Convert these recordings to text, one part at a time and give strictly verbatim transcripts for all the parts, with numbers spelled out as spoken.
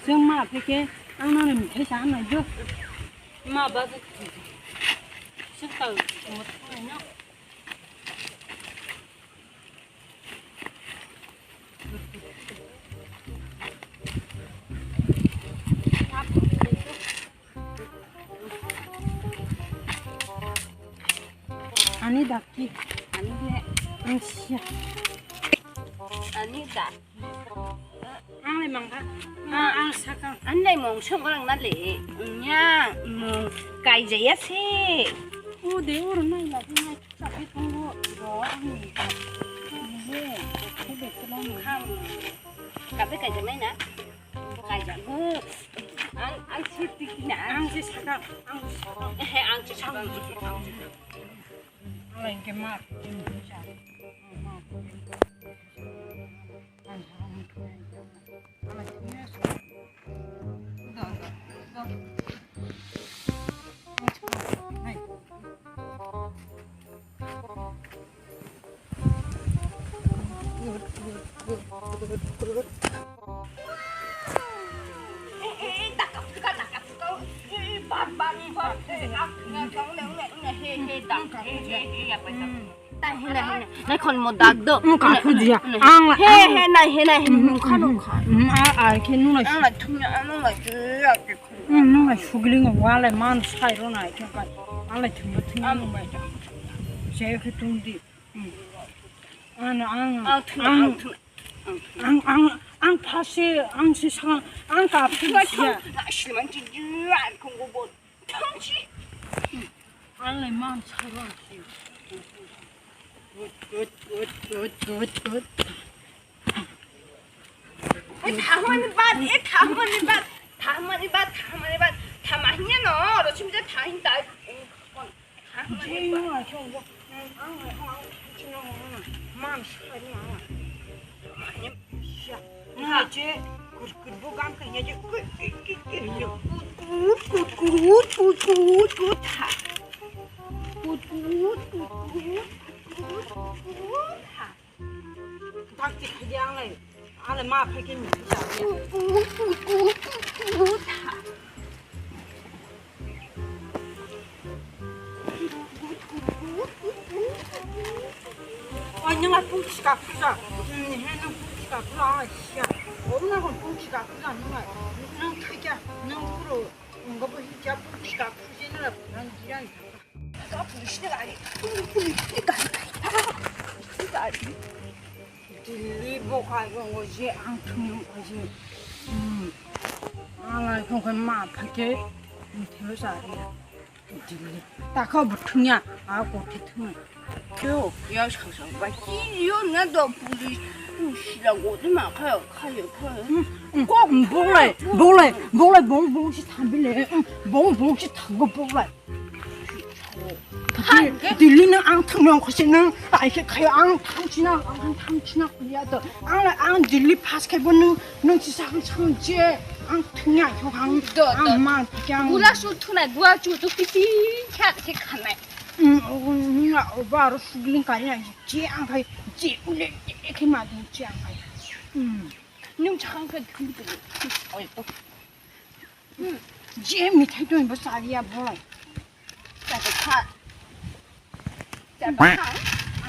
Jeng ma phe khe ang no ni mithai sa nai jo. Ma ba je. Sik ta mo thai no. Ani dak ki? Ani le. Ang sia. Ani dak. Ang le mangka. Ah. Ang saka. Ang le mong song orang na le. Nya mong kai jaya se. O de oro nai la nai. Sabi tongo. Ro ang ni. Ni le. Ko de ko na. Kam. Kabe kai jaya na. Kaijak. Ang, ang sirti kina. Ang si sakang. Ang si sakang. He, ang si sakang. Ang si sakang. Ang si sakang. Ang si sakang. Nai khon mo dak do. Wngkha khujiya. Ang la, he, he, nai, he, nai, he, nungkha, nungkha. Ang, ai khe nung lai. Ang la thungya, ang la thungya. Nung lai sugling wa lai man sai ro nai khe kai. Ang lai thungya, thungya nung bai. Se khe tung di. Ang, ang, ang, ang, ang, ang, ang phase, ang si sa, ang ka phase ya. Ang lai man sa ro si. Good, good, good, good, good, good. E thamani bad, e thamani bad, thamani bad, thamani bad, thamani no, ro chim je thahin tai. Dak ti khaidi ang lai, ang lai ma phai khe ni kisa. Oi, nung lai pung sika khuja. He, nung pung sika khuja, ang lai sia. Om na kon pung sika khuja, nung lai. Nung thai kya, nung puro, nung bo hi kya pung sika khuja, nung lai, nung jiran. Delhi bo khai rongo je ang thung nung kha je. Hmm. Ang lai khong khai ma phai khe. Thelo sa ri. Delhi. Ta kho bo thung ya. A ko thi thung. Kyo, ya sa sa ba. Ki yo na do police. U sila go de ma kha kha yo kha. Hmm. Ko bolai, bolai, bolai bong bong si thambi le. Hmm. Bong bong si thang go bolai. Delhi nang ang thung nang khose nang ai khe khayo ang thang china ang thang china ya to ang ang Delhi pass khai bo nang nang si sang sang je ang thung ya kho ang do do ang man kya gula su thuna gua chu tu ti ti kha khe khanai. Nang o ba ro sugling kari na je ang khai je ule khe ma ding je ang khai. Nung chang khe thung tu oi to. Hmm. Je mithai tong bo chaliya boy. Chakha. Chakha.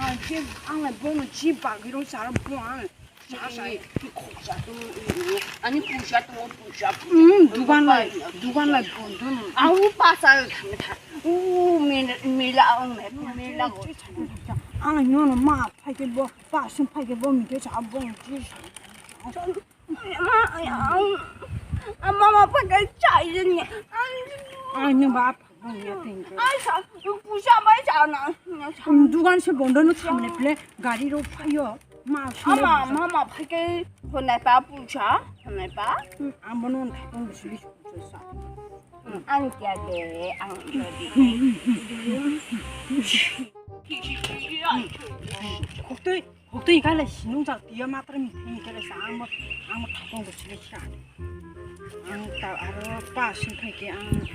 Ah, je ang lai bono je bagwi rong chara bo ang. Sa sa. Khoksa tu. Ani puja tu puja. Hmm, dugan lai, dugan lai bondo. Au pasa thang tha. U mela mela ang lai mela go. Ang no no ma phai ke bo pa sim phai ke bo mi ke sa bo je. Mama, mama pakai cai ni. Ai, nung ba phak nung ya ting ke. Ai, sa, pusa bai sa na. Dugan se bondo no samne ple gari ro phayo. Ma, ama, mama pakai honai pa pusa, honai pa. Ang bono thapong bisi bisi pusa sa. Ang kya de, ang kya de. Khotoi. Hukti kala sinung jak tiya matra mi thini kala sa ang mo ang mo thapong go sile sa. Ang ta aro pa sing khai ke ang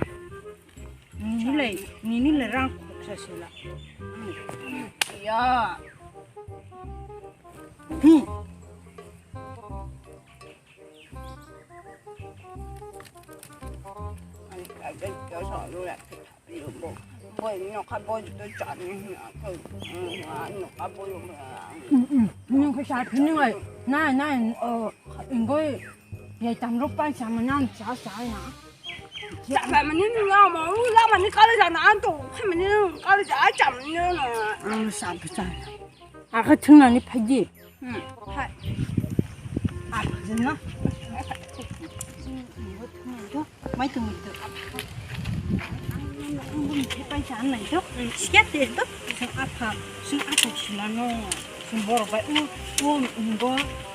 nini lai nini lai rang khok sa sila. Ya. Hmm. Nokha bo do chani hwnwi ang khe, nokha bo. Nung khe sa phini ngai. Nai, nai, o, ingoi. Yai tam rok pai sa mani ang cha cha ya. Cha cha mani nung ya mo, u la mani kali ja na ang to, kha mani kali ja cha mani na. Ang sa phi cha. Aka thungnani phaidi. Hmm, hai. Apa jena? Mai tu mai tu. Apa nai tu? Siya te tu. Sing apa? Sing apa silano? Sing bor bai. U, u, ngo,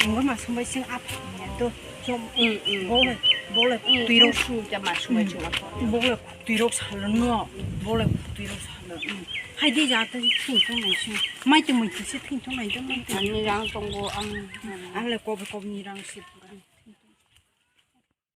ngo masuk bai sing apa? Ya tu. Sing, hmm, hmm. Boleh, boleh. Hmm, pirok. Su jama su bai sing apa? Boleh. Twirok salano, bolai twirok salano. Hai de ja ta thing thong nai sing. Mai tong mai se thing thong nai da mai. Ani rang tongo ang. Ang le kob kob ni rang se.